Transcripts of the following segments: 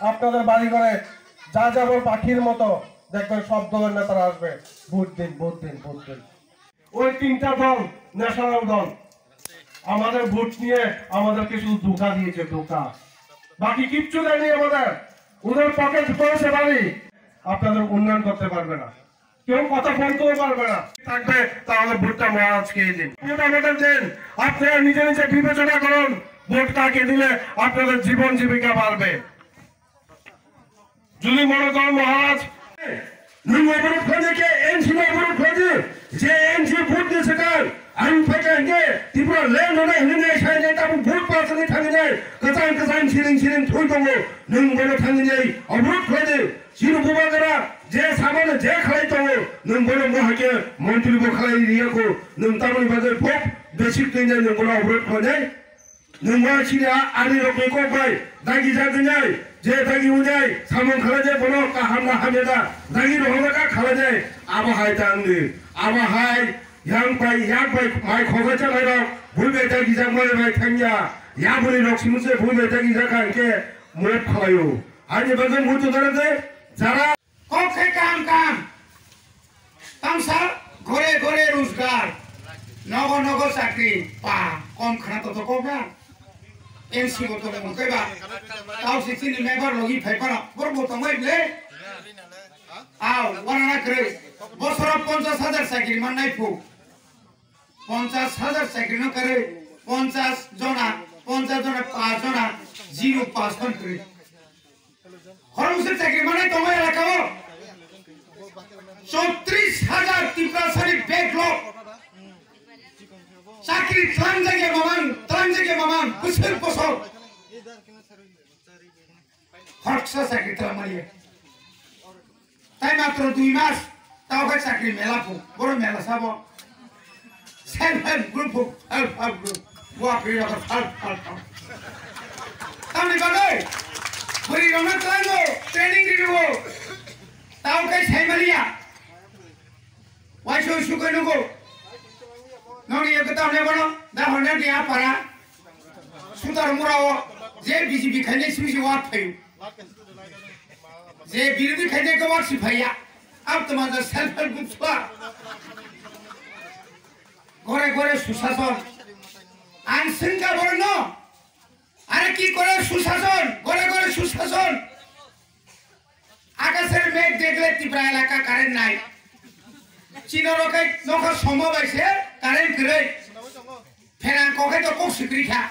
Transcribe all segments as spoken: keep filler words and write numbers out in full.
আপনাদের বাড়ি ঘরে যা যাবর পাখির মতো দেখবেন সব দলের নেতারা আসবে। ভোট দিন, ভোট দিন, ভোট দিন। ওই তিনটা দল ন্যাশনাল দল, আমাদের ভোট নিয়ে আমাদেরকে শুধু ধোঁকা দিয়েছে, ধোঁকা। বাকি কিচ্ছু দেয়নি আমাদের। ওদের পকেট পয়সা বাড়ি, আপনাদের উন্নয়ন করতে পারবে না। কেউ কথা বলতেও পারবে না। থাকবে, তাহলে ভোটটা মহারাজকে দিন। ভোট আমাদের দেন। আপনারা নিজে নিজে বিবেচনা করুন, ভোট কাকে দিলে আপনাদের জীবন জীবিকা বাড়বে। যদি মনে করেন মহারাজ, nwng oborok khlainai khe N C no oborok khlaidi, je N C vote ni swkang ang phaikha hinkhe Tripura land rwnai hinwi nai sainai tabuk vote pass wngwi thanginai kwchang kwchang siring siring thwi tongo, nwng bono thanginai oborok khlaidi. Chini bubagra je samano je khlai tongo, nwng bono mohai khe montri bo khlai riya kho, nwng tamoni bagwi pop basic twi nai nwng bono oborok khlainai. Nwng bo chini a-, ani rokni kok bai dagi jagwi nai, je dagi wngnai samung khlai nai bono kaham na hamya da, dagi rohorna kha khlai nai, abo hai ta wngdi, abo hai yang bai yak bai mai khoga chanai rok, bui bai dagi jak mai bai thangya, yaboni rok simi se bui bai dagi jak kha hinkhe mop khlaio. Ani bagwi muitu dara de jara. Kok khe kaham kaham. Tamsa gore gore rojgar. Nogo nogo chakri pa kom khna to to kok na. N C bo to mung khe ba. Tao si chini member logi phai para. Bor bo tongoi ble. Aw, wana na kre. Bosoro ponchas hajar chakri man nai phu. Ponchas hajar chakri no kare. Ponchas jona, ponchas jona, pas jona, zero pas ton kre. Khoroksa chakri manai tongo elakao. Chotris hajar Tiprasani backlog. Chakri tlangjak ya maman, tlangjak ya maman, bwswk bosor. Khoroksa chakri tlang manya. Tai matro dui mas, tao khe chakri mela phu, boro mela sabo. Self help group phu, self help group. Bua phi rok self help group. Tamni bagwi, bwrwi rokno tlango, training rwo. Tao khe sai maliya. Waisuk sukhe nugo. Nokni yak tamne bono, da honda ni apara. Sutar murao, je B J P khaine simi si wa phayu. Je birodhi khainai khe warsi phaiya. Ab toma je self help group swa. Gore gore susason. Ang sengka borno. Are ki kore susason? Gore gore susason. Akasher meg degle Tipra elaka current nai. Chino rokai nokha somo bai se current kwrwi. Pherang kokhe to kok sikri kha.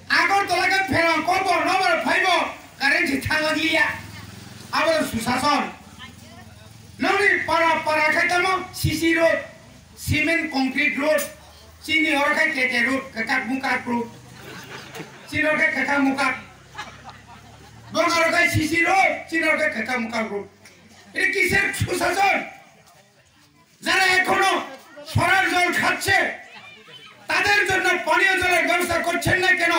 Agartala khe pherang kok bo nobar phaibo current si thangwak liya. Abo susason. Noni para para khe tamo C C road, cement concrete road. Chini oro khe K K road, kwkak mukak road. Chini oro khe kwkak mukak. Bongaro khe C C road, chini oro khe kwkak mukak road. Ini kisir susason. যারা এখনো সরার জল খাচ্ছে, তাদের জন্য পানীয় জলের ব্যবস্থা করছেন না কেন?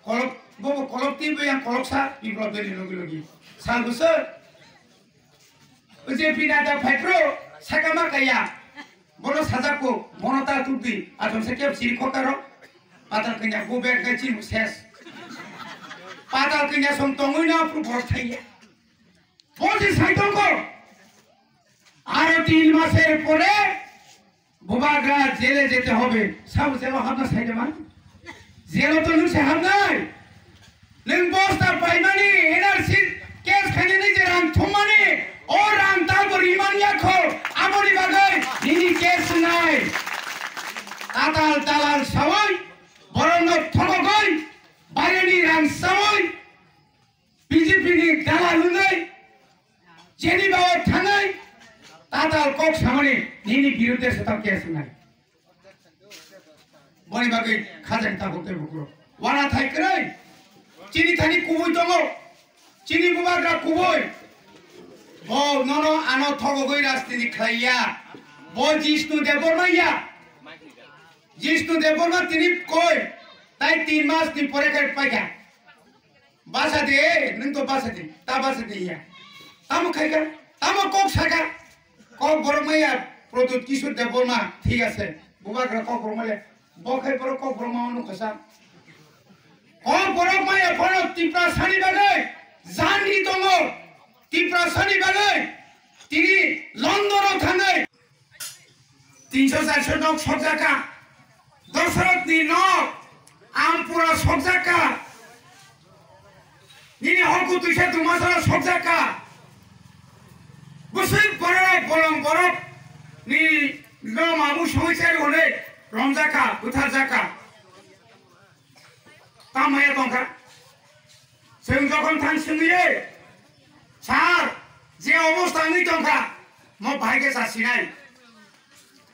কলক, বাবু, কলক টিপে ইয়াং কলক সা, বিপ্লব দেরি লগি লগি। সাল বছর, ওই যে বিনা দা ফাইট্রো, সাকামা কাইয়া, বলো সাজাকো, মনতা তুদ্দি, আদম সে কেউ চির খোকারো, পাতাল কইনা গো ব্যাগ গাইছি শেষ। পাতাল কইনা সম তঙ্গই না, পুরো বড় থাইয়া। বলছি সাইতঙ্গ, আরো তিন মাসের পরে বুবাগ্রা জেলে যেতে হবে। সাব জেলো হামনা সাইডে মান। জেলো তো নুসে হামনাই। Nwng bosta paimani, N R C case khainani je rang thumani, o rang tabo riman yakho, aboni bagwi nini case nai. Tatal dalal sawai, borokno thogogoi, baireni rang sawai, B J P ni dalal wngwi, jeni bawa thanai, tatal kok samani, nini birudde se tao case nai. Boni bagwi khajani tabuk tei bukurok. Wana thai kwrwi. Chini thani kubui tongo. Chini bubagra kubui. Bo nono ano thogogwi rajniti khlaiya. Bo Jishnu Debbarma ya. Jishnu Debbarma tini koi. Tai tin mas ni pore khai paikha. Basa de, nwng to basa de, ta basa de ya. Tamo khaika, tamo kok saka. Kok borok maya, Pradyut Kishore Debbarma, thik ase. Bubagra kok borok male, bo khai borok kok borok ma ono khasa. O borok maya phano Tiprasani bagwi jani tongo, Tiprasani bagwi tini London-o thangwi tinso charso nok sokjakha, Dosrotni nok Ampura sokjakha, nini hoku twisa tumasara sokjakha, bwswk borok bolong borok ni no mamu songwi chari hwnwi romjakha, butharjakha. Tamaya tongkha. Chwng jokhon thang swngwi, "Sir, je obostha wngwi tongkha, mo bahai khe chasinai."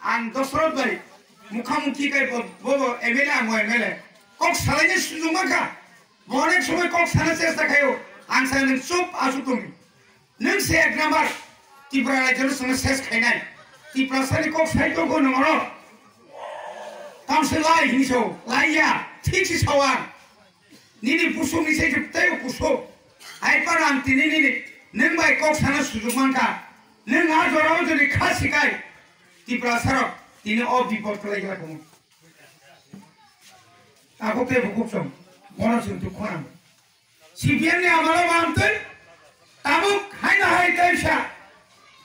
Ang Dosrot bai mukhamukhi kai bo, bo, bo M L A, ang bo M L A. Kok salaini sujung mankha. Bo onek somoi kok sana chesta khaio. Ang sa nwng chup asuk tongdi. Nwng se ek number Tripura rajyo no chwngno ses khainai. Tiprasani kok sai tongkho nwng oro. Tamse lai hinwi sao, lai ya, thik se sao ang. Nini busuk ni sai tei busuk. Hai par ang tini nini nwng bai kok sana sujung mankha. Nwng a jora o jodi kha sikai. Tiprasa rok tini o bipod kwlai gra tongo. Tabuk tei bukuk song. Bono chwng tuk khorang. C P M ni amalo mamtwi tabuk haino hai kaisa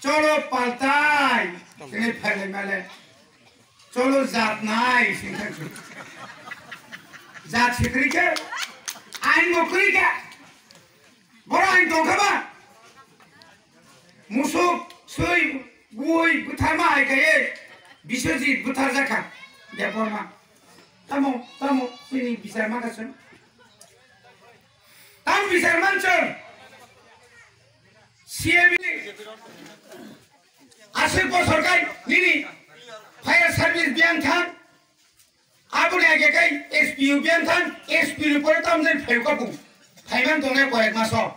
cholo paltai. Tini phailai male. Cholo jat nai singkha. Jat sikri khe. Ain bo kri khe. Boro ain tongkha ba. Musuk sui bui butharma hai khe. Biswajit butharjakha. Debbarma. Tamo, tamo, sini bisar ma kasem. Tam bisar manchwng. C A B ni aswk bosor kai nini fire service biyang thang. Aboni age kai S P U biyang thang, S P U ni pore tam jai phayu kapu. Phaiman tongnai koyek maso.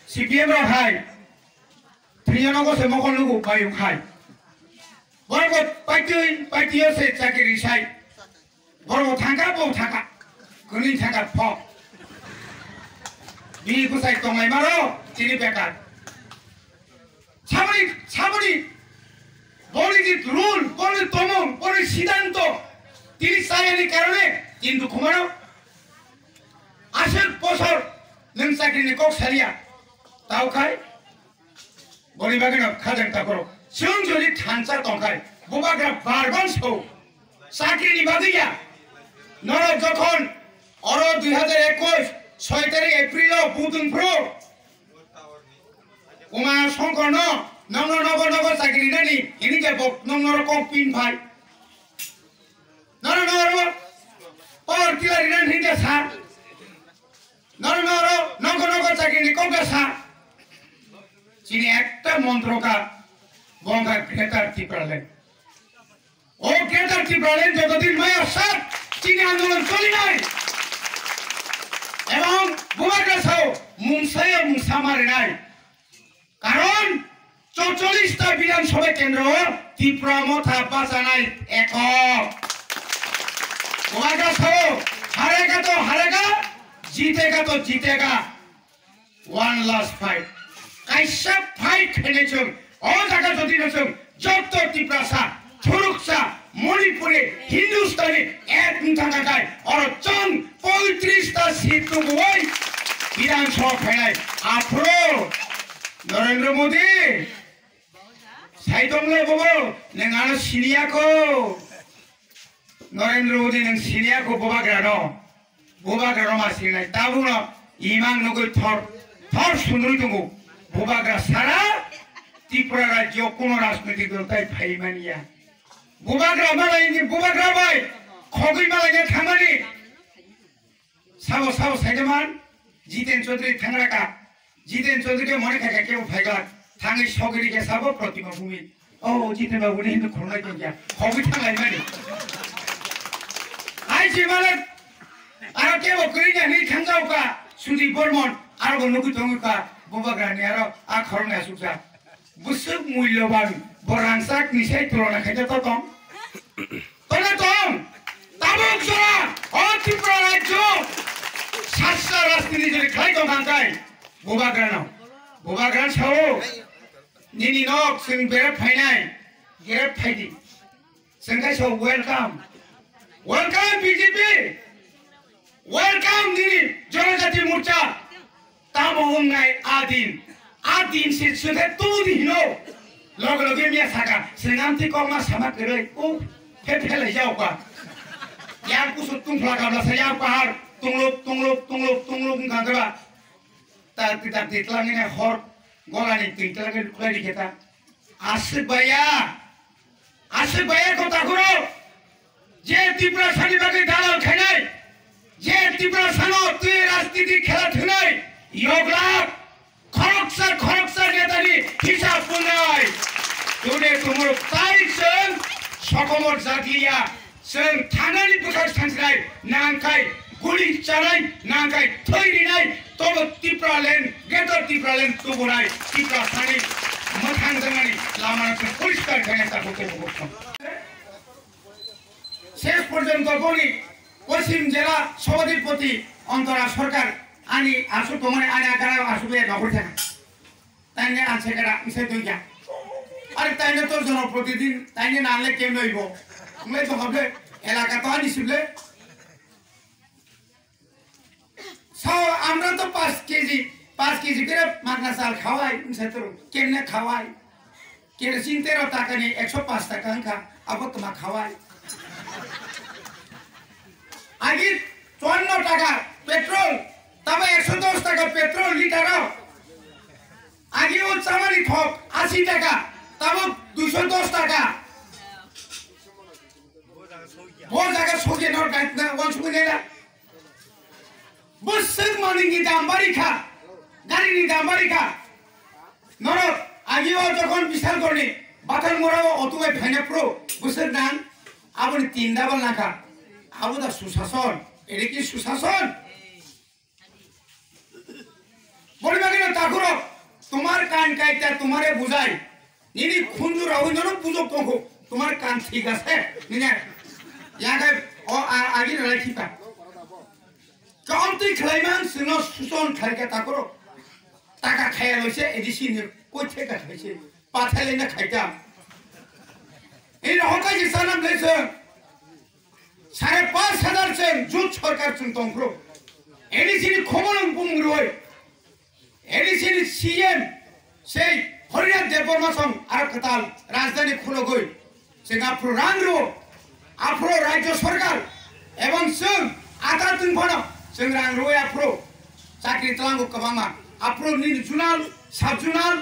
C P M rok hai. Thwiyano gose mokol nugo bayung hai. Borok paitwi, paitwi se chakiri sai. Borok thangka, bo thangka. Kuni thangka pho. Bini bwsai tonglai maro, chini bekar. Saboni, saboni. Boni di rule, boni tomong, boni siddhanto. Tini sayani karone, kintu khumaro. Aswk bosor, nwng chakri ni kok salia. Tau khai. Boni bagwi no khajang takhoro. Chwng jodi thansa tongkhai, bubagra barban so. Chakri ni bagwi ya. Norok jokhon oro dui hajar ekush soi tarik April o budung phro. Uma Songkor no, nongno nogo nogo chakri nani, hini je bok nongno kok pin phai. Nono nono power tiller ina hinja sa. Nono nono nogo nogo chakri ni kok sa. Chini ekta montro ka, bongka Greater Tipraland. O Greater Tipraland joto din maya sat chini andolon choli nai. Ebong bubagra sao mungsa ya mungsa mari nai. Karon chorchollis ta Bidhan Sabha kendro o Tipra Motha bachanai ekok. Bubagra sao, harega to harega, jitega to jitega. One last fight. Kaisa fight khainai chwng. O jaga jodi no chwng jotto Tiprasa, Thuruksa, Manipuri, Hindustani ek wngthang kha khai oro chwng poitris ta seat tubui Bidhan Sabha phainai. Aphuru Narendra Modi, saitong le bobo, neng ano siniya ko. Narendra Modi nang siniya ko bubagra no, bubagra no ma sinai. Tabuk no imang nugui thor, thor sundrui tongo. Bubagra sara Tripura rajyo kuno rajnoitik dol tai phai manya. Bubagra malai ni bubagra bai khogui malai na thangmani. Sabo, sabo, saidaman, Jiten Chaudhary thangraka. Jiten Chaudhary ke mone khaikha kebo phaiglak. Thangwi sogiri ke sabo Pratima Bhumi. O, Jiten babu ni hindu khulnai tongya. Hobi thanglai mani. Ai si male, aro kebo kwrwi na hinwi thangjao ka, Sudip Bormon, aro bo nugwi tongwi ka, bubagra ni aro a khoroknwi asuksa. Bwswk mulyoban, bo rangchak ni sai tulona khaikhe to tong. Tono tong, tabuk jora, o Tripura rajyo, sasra rajniti jodi khlai tong kha kai, bubagrano, bubagrano sao, nini nok chwng berep phainai, gerep phaidi. Chwng khai sao welcome, welcome B J P. Welcome nini Janajati Morcha. Tamo wngnai a din. A din se suthe tu di hino. Loge loge miya saka. Sengam ti kokma sama kwrwi. U phe phe lai jao ka. Yang kusu tungphla kabla sa yang pahar. Tungluk, tungluk, tungluk, tungluk wngkha khe ba. Ta ti ta ti tlang ini hor. Golani ti tlang ini khulai di kita. Aswk baya. Aswk baya ko takuro. Je Tiprasani bagwi dalal khainai, je Tiprasano twi rajniti khela thwnai, yoglak khoroksa khoroksa netani hisab punai. Tune tumur tai chwng sokomor jaglia, chwng thanani bwkhak sansinai, nangkai guli chanai, nangkai thwi rinai, tobo Tipraland, Greater Tipraland tubunai, Tiprasani mwthang jangani lamano chwng poriskar khainai tabuk tabuk. Ses porjonto boni Poschim Jela Sobhadipoti Antara Sarkar ani asuk tongmani ani agara asuk le nokri thang. Taine an sekara mse duya. Are taine to jono protidin taine na le kem loibo. Mle to hable elaka to ani sible. So, আমরা তো পাঁচ কেজি, পাঁচ কেজি করে মাগনা চাল খাওয়াই, সেতর কেমনে খাওয়াই? কেরোসিন তেরো টাকা নেই, একশো পাঁচ টাকা আনখা, আবার তোমার খাওয়াই। আগে চুয়ান্ন টাকা পেট্রোল, তারপর একশো দশ টাকা পেট্রোল লিটার। আগে ও চামারি থক আশি টাকা, তারপর দুইশো দশ টাকা। ও জায়গা সরিয়ে নেওয়ার দায়িত্ব নেয়, ওয়ান সময় নেয় না। Bwswk manwini dam barikha, garini dam barikha. Norok agio jokhon Bishalgarhni Bathangmura o otubai phaina pro bwswk nang aboni tin double nangkha. Abo da susason, ere ki susason? Boni bagwi no takhurok, tomar kan kaita tomare bujai. Nini khunju rawi nono bujok tongkho, tomar kan thik ase, nini yagai o a-, agi ralai khipa. Kaumtwi khlaiman sino suson khlaika takoro. Taka khaya loise A D C ni koi theka khaise. Pathailena khaita. Ini hokai je sanam lese. Sare panch hajar chwng jut sorkar chwng tongphuru. A D C ni khobor ang bung roi. A D C ni C M sei Harinath Debbarma song aro kwtal rajdhani khulogwi chwng aphuru rang rwo, aphuru Rajya Sarkar ebong chwng ata tungphano chwng rang rwwi aphuru chakri tlango kwbangma, aphuru nini zonal, sub zonal,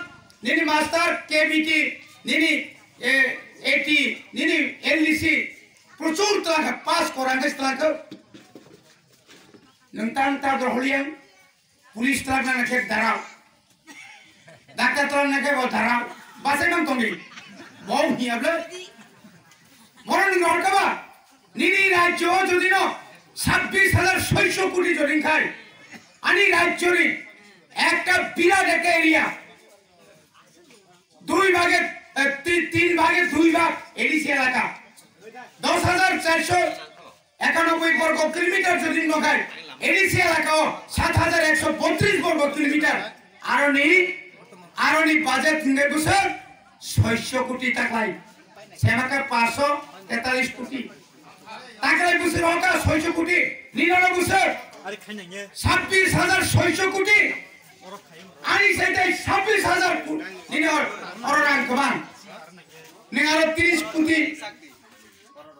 nini master, K B T, nini, eh, A T, nini L D C, prochur tlangkha, pass korang khe tlangkha. Nwng tang ta dor holiang, Police twlak nang khe darao. Doctor twlak nang khe bo darao. Bachai mang tongdi. Bo hiya ble. Bono nwng rohor kha ba? Nini rajyo o jodi no sabbish hajar soisho koti jodi khai. Ani rajyo ni ekta birat ekta area. Dui bhage, eh, ti-, tin bhage dui bhag A D C elaka. Dos hajar charsho ekanoboi borgo kilometer jodi nokhai, A D C elaka o sat hajar ekso botris borgo kilometer. Aroni, aroni budget hingke bwswk soisho koti taklai. Semaka paso tetalis koti. Taklai bwswk hoka soisho koti. Ninono bwswk sabbish hajar soisho koti. Ani saitai sabbish hajar koti. Nini or-, oro rang kwbang. Ning aro tris koti.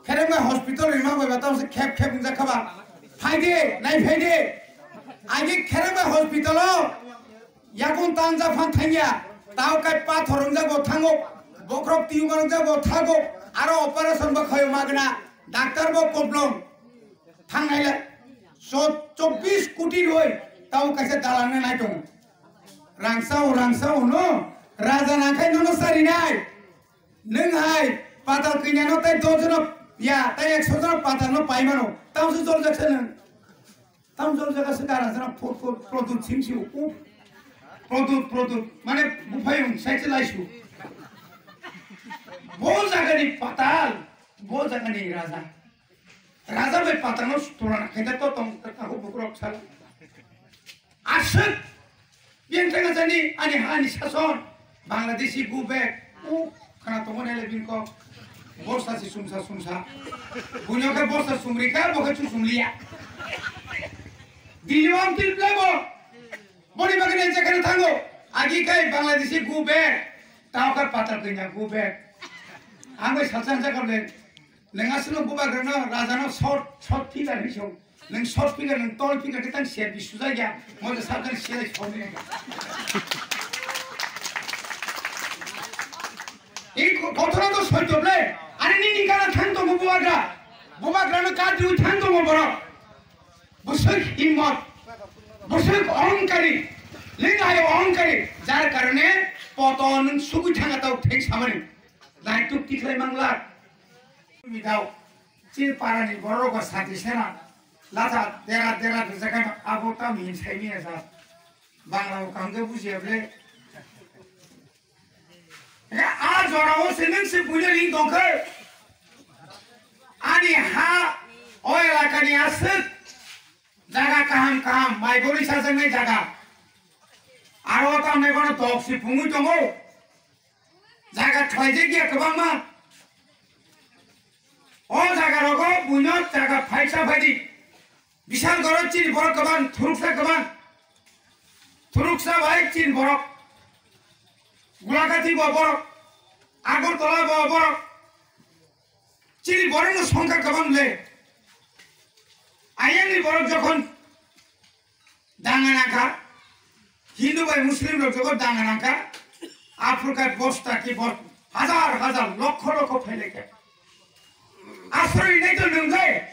Kheremai hospital rima bai ba tamo se khep khep wngjak kha ba. Phaide, nai phaide. Agi Kheremai hospital o yakung tanja phan thangya. Tao kai pathor wngjak bo thango. Bokrok tumor wngjak bo thago. Aro operation bo khayo magna. Doctor bo koplong. Thangnai le. So, chobbish koti roi. Tao kaisa dalang nai tongo. Rangsao, rangsao no. Raja nangkhai nono sarinai. Nwng hai patal kanya no tai dos jono ya, tai ekso jono patal no paimano. Tamse joljak se nwng. Tam joljak se dara jana phot phot produt singsi u. Produt, produt. Mane buphayung sai se laisu. Bo jagani patal, bo jagani raja. Raja bai patal no sutrana khaida to tong ta ko bukrok sal. Aswk. Yang tengah jani ani hani sason. Bangladeshi go back. U khana tongo nele bin ko. Borsa si sumsa sumsa. Bunyo ke borsa sumri ka bo ke chu sumliya. Tini wam tini plebo. Boni bagwi nai jekhane thango. Agi kai Bangladeshi go back. Tao kha patal kanya go back. Ang bai salsa salsa kable. Nang aswk no bubagrano rajano short short figure hinwi song. Nang short figure nang tall figure khe tang siya bi sujai ya. Mo da sabdan siya song ni. Ei ko- kothora to soito ble. Ani nini kana thang tongo bubagra. Bubagrano kadri thang tongo borok. Bwswk himmot, bwswk ohongkari, linghayo ohongkari, jar karone poto nwng sugwi thanga tao theng samani. Naituk tikhlai mangla. Midao, chini parani borok sati sena, lata dera dera rijak abo tamo hin sai miya sa. Bangla o kaham khe bujiya ble. Eka a jora o se nwng se buino ring tongkhe. Ani ha o elakani aswk jaga kaham kaham mai bori sajaknai jaga. Aro tamni bono tok si phungwi tongo. Jaga khlaijak ya kwbangma. O jaga rogo buino jaga phaisa phaidi. Bishalgarh chini borok kwbang, Thuruksa kwbang. Thuruksa bai chini borok. Gulagati bo borok. Agartala bo borok. Chini borokno songkha kwbang le. Ayangni borok jokhon danga nangkha, Hindu bai Muslim rok jokhon danga nangkha, aphuru khe bosta ki bor hajar hajar lokkho lokkho phailaikha. Aswrwi nai to nwnglai.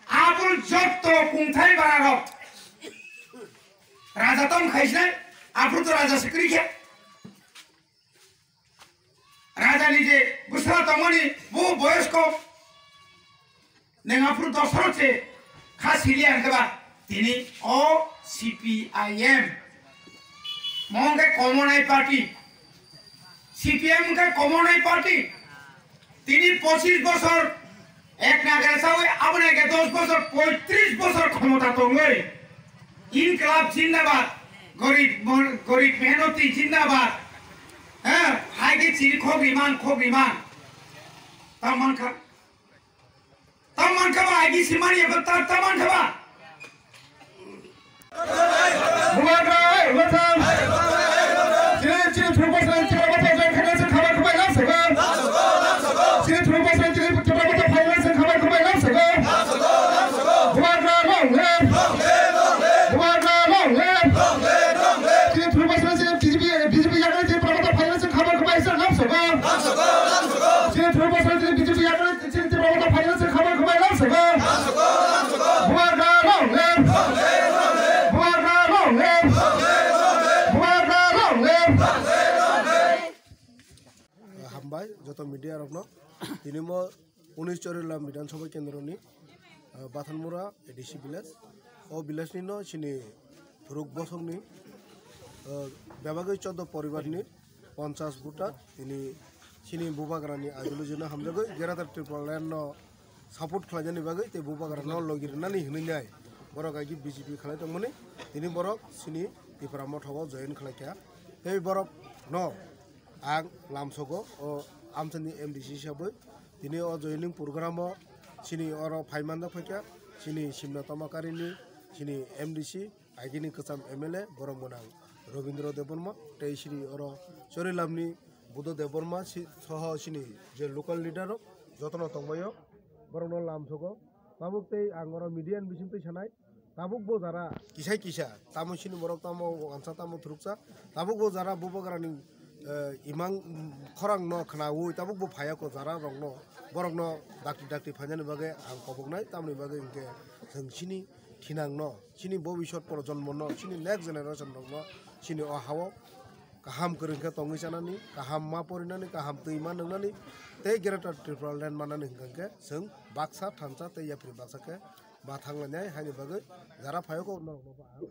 Aphuru jotto kungthai bara rok. Raja tong khaisnai, aphuru to raja se kwrwi khe. Raja ni je bwsla tongmani bo boyosko. Neng aphuru dosaro se kha sili ang khe ba tini o C P I M. Mo hwnkhe Komonai party. C P M hwnkhe Komonai party. Tini pochis bosor ek nagar sawi aboni age dos bosor poitris bosor khomota tongwi. Inklab jindabad, gorib mon- gorib mehnoti jindabad. Ha, hai ke chiri khok riman khok riman. Tam mankha. Tam mankha ba, agi simani eba ta, tam mankha ba. Bubagra, hey, what's up? Chini, chini, through person, chini, what's up? Chini, khabar khabai lam sego. Chini, through person, chini, chini, what's up? Khabar khabai lam sego. Bubagra, long live. Bubagra, long live. Chini, through person, chini, B J P, B J P yakni, chini, what's up? Khabar khabai lam sego. Chini, through person, chini, B J P yakni, Chini Tipra Motha phaina se khabar khabai lam sego. Bubagra long live. Bubagra long live. Bubagra long live. Hambai joto media rokno. Tini mo unis Chorilam Bidhan Sabha Kendro ni, ah, Bathanmura A D C village. O village ni no chini Thuruk bosong ni, ah, bebagwi chordo poribar ni ponchas voter tini chini Bubagrani ideology no hamjagwi Greater Tipraland no support khlainani bagwi tei Bubagrano logi rwnani hwnwi nai borok agi B J P khlai tongmani tini borok chini Tipra Motha o join khlaikha tei borok no ang lamsogo o amchani M D C hisabwi tini o joining program o chini oro phai manjak phaikha chini Simna Tomakarini chini M D C Agini kwcham M L A borok mwnang Robindra Debbarma tei sini oro Chorilamni Buddha Debbarma si- soho sini je local leader rok jotono tongbaio borokno lamsogo tabuk tei ang oro media ni bisingtwi sanai tabuk bo jara kisai kisa tamo sini borok tamo wansa tamo thuruksa tabuk bo jara Bubagrani eh, imang khorang no khnaui tabuk bo phaiya ko jara rok no borok no dakti dakti phainani bagwi ang koboknai tamoni bagwi hinkhe chwng sini thinang no chini bobiswt projonmo no chini next generation rok no chini o hao kaham kwrwng khe tongwi chanani kaham ma porinani kaham twi ma nwngnani tei Greater Tipraland mannani hinkhe chwng baksa thansa tei yapri baksa khe ma thanglainai haini bagwi jara phaio kok norok no bo ang